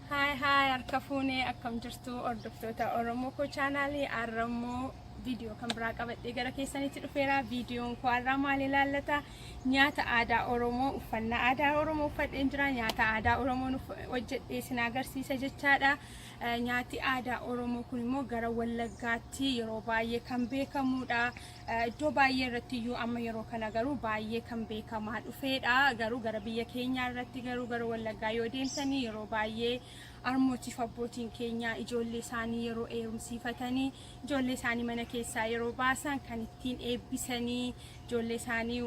Haay haay, harka fuunee, akkam jirtu hordoftoota Oromoo koo chaanaalii? Har'ammoo viidiyoo kan biraa qabadhee gara keessanitti dhufeera. Viidiyoon koo har'aa maal ilaallata? Nyaata aadaa Oromoo, uffannaa aadaa Oromoo uffadheen jira. Nyaata aadaa Oromoon hojjedhee isin agarsiisa jechaadha. Nyaati aadaa Oromoo kun immoo gara Wallaggaatti yeroo baay'ee kan beekamudha. Iddoo baay'ee irratti iyyuu amma yeroo kana garuu baay'ee kan beekamaa dhufeedha. Garuu gara biyya keenyaa irratti garuu gara Wallaggaa yoo deemtanii yeroo baay'ee harmootiif abbootiin keenya ijoollee isaanii yeroo heerumsiifatanii ijoollee isaanii mana keessaa yeroo baasan kan ittiin eebbisanii ijoollee isaanii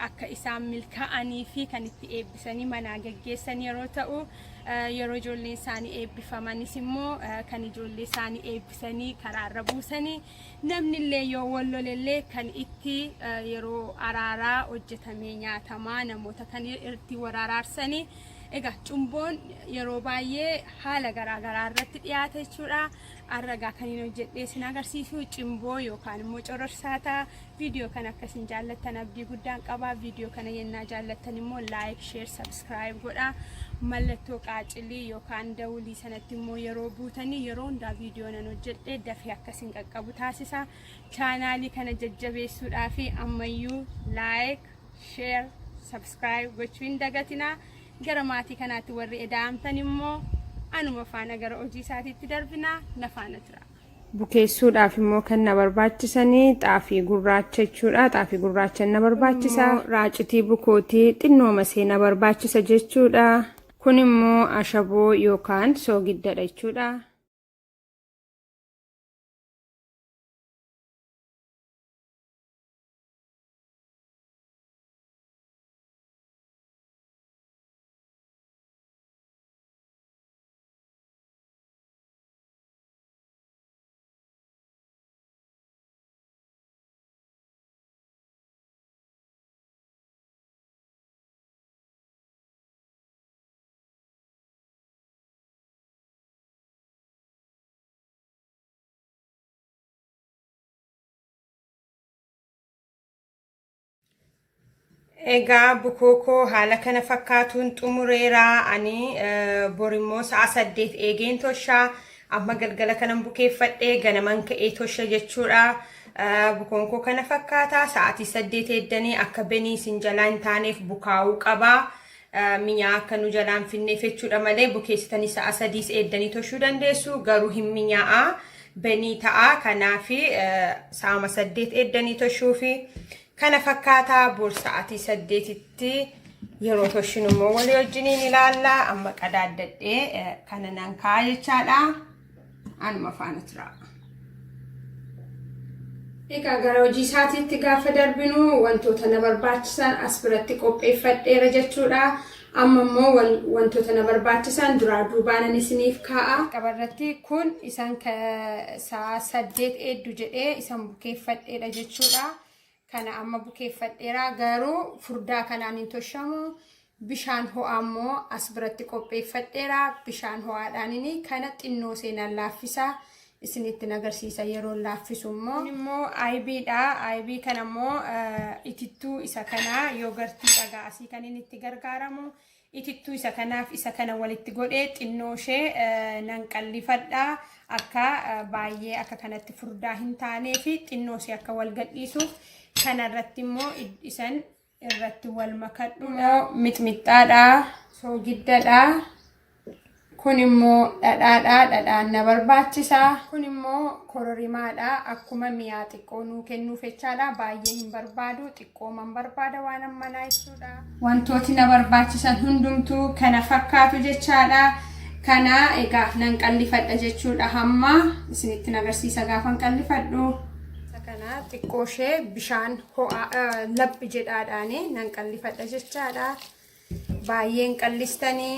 akka isaan milkaa'anii fi kan itti eebbisanii manaa geggeessan yeroo ta'u, yeroo ijoolleen isaanii eebbifamanis immoo kan ijoollee isaanii eebbisanii karaarra buusanii, namni illee yoo wal lolellee kan itti yeroo araaraa hojjetamee nyaatamaa namoota kan itti waraaraarsanii. Egaa cumboon yeroo baay'ee haala garaa garaa irratti dhiyaata jechuudha. Har'a egaa kan hin hojjedhee isin agarsiisu cimboo yookaan immoo cororsaa ta'a. Viidiyoo kana akka isin jaallattan abdii guddaan qaba. Viidiyoo kana yennaa jaallattan immoo like, share, subscribe godha. Mallattoo qaacilii yookaan dawulii sanatti immoo yeroo buutanii yeroo hundaa viidiyoo nan hojjedhe dafee akka isin qaqqabu taasisa. Chaanaalii kana jajjabeessuudhaa fi ammayyuu like, share, subscribe gochuu hin dagatinaa. Gara maatii kanaatti warri eda'amtan immoo anuma faana gara hojii isaatiitti darbinaa, na faana tura. Bukeessuudhaaf immoo kan na barbaachisanii xaafii gurraacha jechuudha. Xaafii gurraacha na barbaachisa. Raacitii bukootii xinnooma isee na barbaachisa jechuudha. Kun immoo ashaboo yookaan soogiddadha jechuudha. Egaa bukoo koo haala kana fakkaatuun xumureera. Ani borimmoo sa'a 8 eegeen tosha. Amma galgala kanan bukeeffadhe ganaman ka'ee tosha jechuudha. Bukoon koo kana fakkaata. Sa'aatii 8 eeddanii akka benii isin jalaa hin taaneef bukaa'uu qaba. Minyaa akka nu jalaa hin finneef jechuudha malee bukeessitanii sa'a 3s eeddanii toshuu dandeessu. Garuu hin minyaa'a. Benii ta'a. Kanaaf sa'ama 8 eeddanii toshuufi. Kana fakkaata, bor sa'aatii 8tti yeroo toshinu immoo walii wajjiniin ilaalla. Amma qadaaddadhee kana nan kaa'a jechaadha. Anuma faana tura. Egaa gara hojii isaatiitti gaafa darbinu wantoota na barbaachisan as biratti qopheeffadheera jechuudha. Amma immoo wantoota na barbaachisan duraa duubaanan isiniif kaa'a. Qabarratti kun isan sa'a 8 eeddu jedhee isan bukeeffadheedha jechuudha. Kana amma bukeeffadheera, garuu furdaa kanaan hin toshamu. Bishaan ho'aa immoo as biratti qopheeffadheera. Bishaan ho'aadhaan kana xinnoo seenaan laaffisa. Isinitti agarsiisa yeroo laaffisu immoo. Kun immoo ayibiidha. Ayibii kana immoo itittuu isa kana yoogartii dhagaa asii kan inni itti gargaaramu. Itittuu isa kanaaf isa kana walitti godhee xinnoo ishee nan qallifadha. Akka baay'ee akka kanatti furdaa hin taanee fi xinnoo ishee akka wal gadhiisuuf kana irratti immoo isan irratti wal makadhu. Mixmixxaadha. Soogiddadha. Kun immoo dhadhaadha. Dhadhaan na barbaachisa. Kun immoo kororimaadha. Akkuma mi'aa xiqqoo nuu kennuuf jechaadha. Baay'ee hin barbaadu. Xiqqooman barbaada waan ammanaa jechuudha. Wantooti na barbaachisan hundumtuu kana fakkaatu jechaadha. Kana egaa nan qallifadha jechuudha. Hamma isinitti agarsiisa gaafan qallifadhu. Isa kana Kana xiqqoo ishee bishaan ho'aa labbi jedhaadhaan nan qallifadha jechaadha. Baay'een qallistanii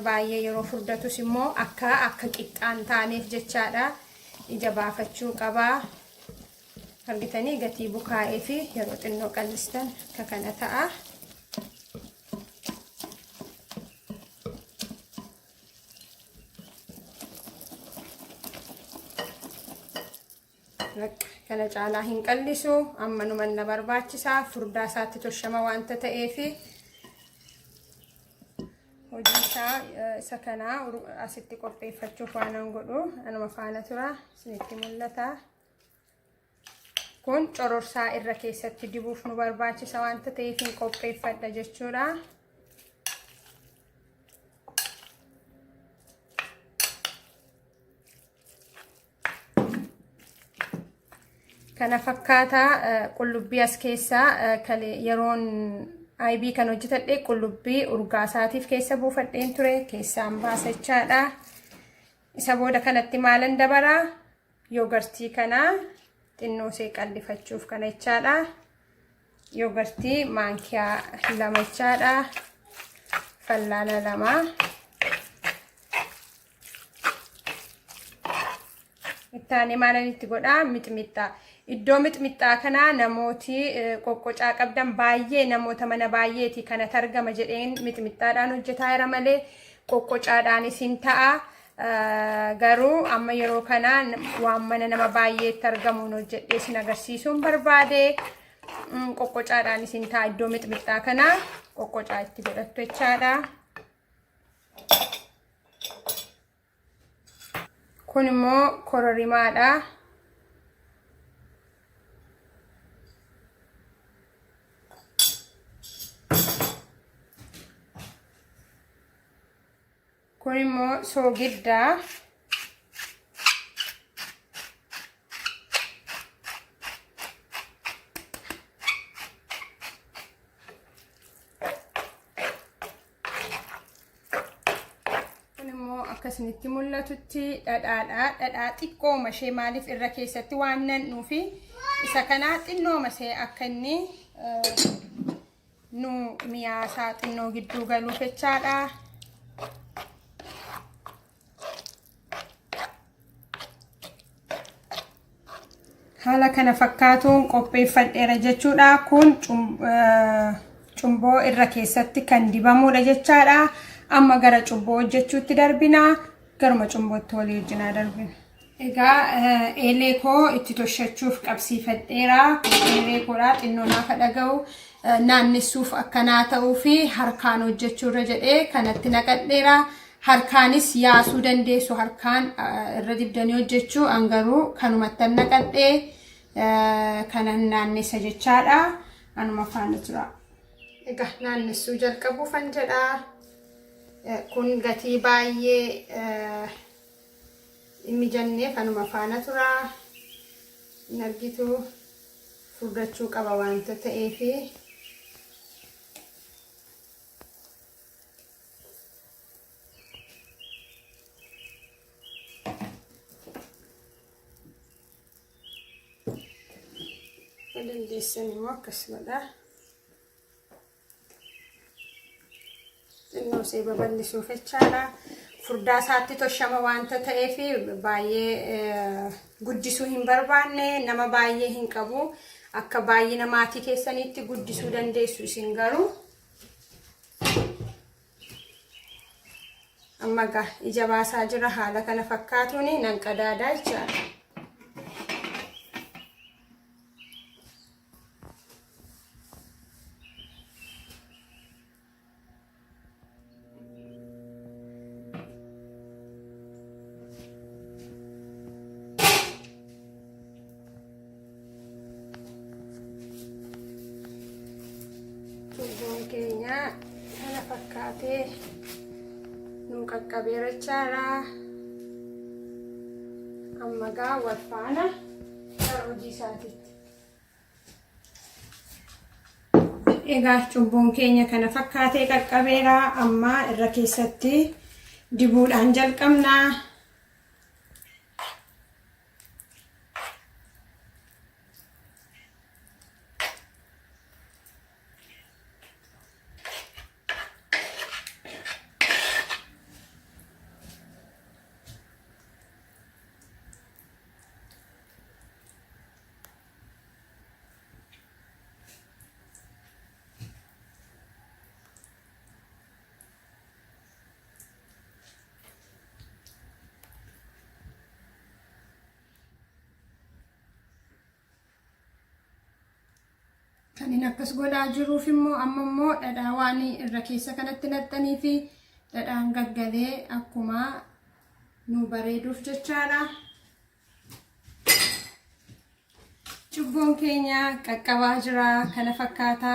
baay'ee yeroo furdatus immoo akka akka qixxaan taaneef jechaadha. Ija baafachuu qabaa. Argitanii gatii bukaa'ee fi yeroo xinnoo qallistan akka kana ta'a. Kana caalaa hin qallisu ammanuma na barbaachisa furdaa isaatti toshama wanta ta'eef hojii isaa isa kanaa asitti qopheeffachuuf waanan godhu anuma faana tura isinitti mul'ata. Kun cororsaa irra keessatti dibuuf nu barbaachisa wanta ta'eef hin qopheeffadha jechuudha. Kana fakkaata qullubbii as keessaa yeroon IB kan hojjetadhe qullubbii urgaa isaatiif keessa buufadheen ture keessaan baasachaadha. Isa booda kanatti maalan dabaraa? Yoogartii kana xinnoo ishee qallifachuuf kana jechaadha. Yoogartii maankiyaa 2 jechaadha. Fallaana 2. Ittaanee maalan itti godhaa? Mixmixxaa. Iddoo mixmixxaa kanaa namooti qoqqocaa qabdan baay'ee namoota mana baay'eeti kanatu argama jedheen mixmixxaadhaan hojjetaa jira malee qoqqocaadhaanis hin ta'a. Garuu amma yeroo kana waan mana nama baay'eetti argamuun hojjedhee isin agarsiisuun barbaade. Qoqqocaadhaanis hin ta'a iddoo mixmixxaa kanaa qoqqocaa itti godhattu jechaadha. Kun immoo kororimaadha. Kun immoo soogidda. Kun immoo akka isinitti mul'atutti dhadhaadha. Dhadhaa xiqqooma ishee maaliif irra keessatti waan nan'uufi isa kanaa xinnooma ishee akka inni nu miyaasaa xinnoo gidduu galuuf jechaadha. Haala kana fakkaatuun qopheeffadheera jechuudha. Kun cumboo irra keessatti kan dibamuudha jechaadha. Amma gara cumboo hojjechuutti darbina. Garuma cumbootti walii wajjin haa darbinu. Egaa eelee koo itti toshachuuf qabsiifadheera. Kun eelee koodha. Xinnoo naafa dhaga'u naannessuuf akkanaa ta'uu fi harkaan hojjechuurra jedhee kanatti naqadheera. Harkaanis yaasuu dandeessu harkaan irra dibdanii hojjechuu an garuu kanumattan naqadhee kanan naannessa jechaadha. Anuma faana tura. Egaa naannessuu jalqabuufan jedha. Kun gatii baay'ee hin mijanneef anuma faana tura. Hin argitu furdachuu qaba waanta ta'eefi. Dandeessan immoo akkas godha. Xinnoo ishee babal'isuuf jechaadha. Furdaa isaatti toshama waanta ta'eef baay'ee guddisuu hin barbaanne nama baay'ee hin qabu. Akka baay'ina maatii keessaniitti guddisuu dandeessu isin garuu. Amma egaa ija baasaa jira haala kana fakkaatuun nan qadaadaa jechaadha. Cuubboon keenya kana fakkaatee nu qaqqabeera jechaadha. Amma gaa wal faana gara hojii isaatiitti. Egaa cubbuun keenya kana fakkaatee qaqqabeera. Amma irra keessatti dibuudhaan jalqabna. Kan inni akkas godhaa jiruuf immoo amma immoo dhadhaa waan irra keessa kanatti naxxanii fi dhadhaan gaggalee akkuma nu bareeduuf jechaadha. Cubboon keenya qaqqabaa jira kana fakkaata.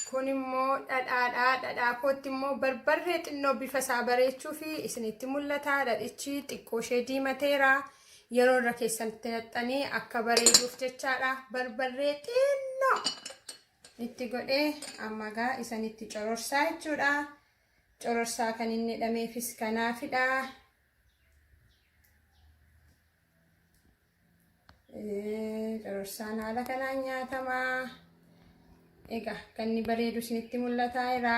Kun immoo dhadhaadha. Dhadhaa kootti immoo barbarree xinnoo bifa isaa bareechuu fi isinitti mul'ata. Dhadhichi xiqqoo ishee diimateera. Yeroo irra keessatti naxxanii akka bareeduuf jechaadha. Barbarree xinnoo itti godhee amma gaa isanitti cororsaa jechuudha. Cororsaa kan inni jedhameefis kanaafidha. Cororsaan haala kanaan nyaatama. Egaa kan inni bareedu isinitti mul'ataa jira.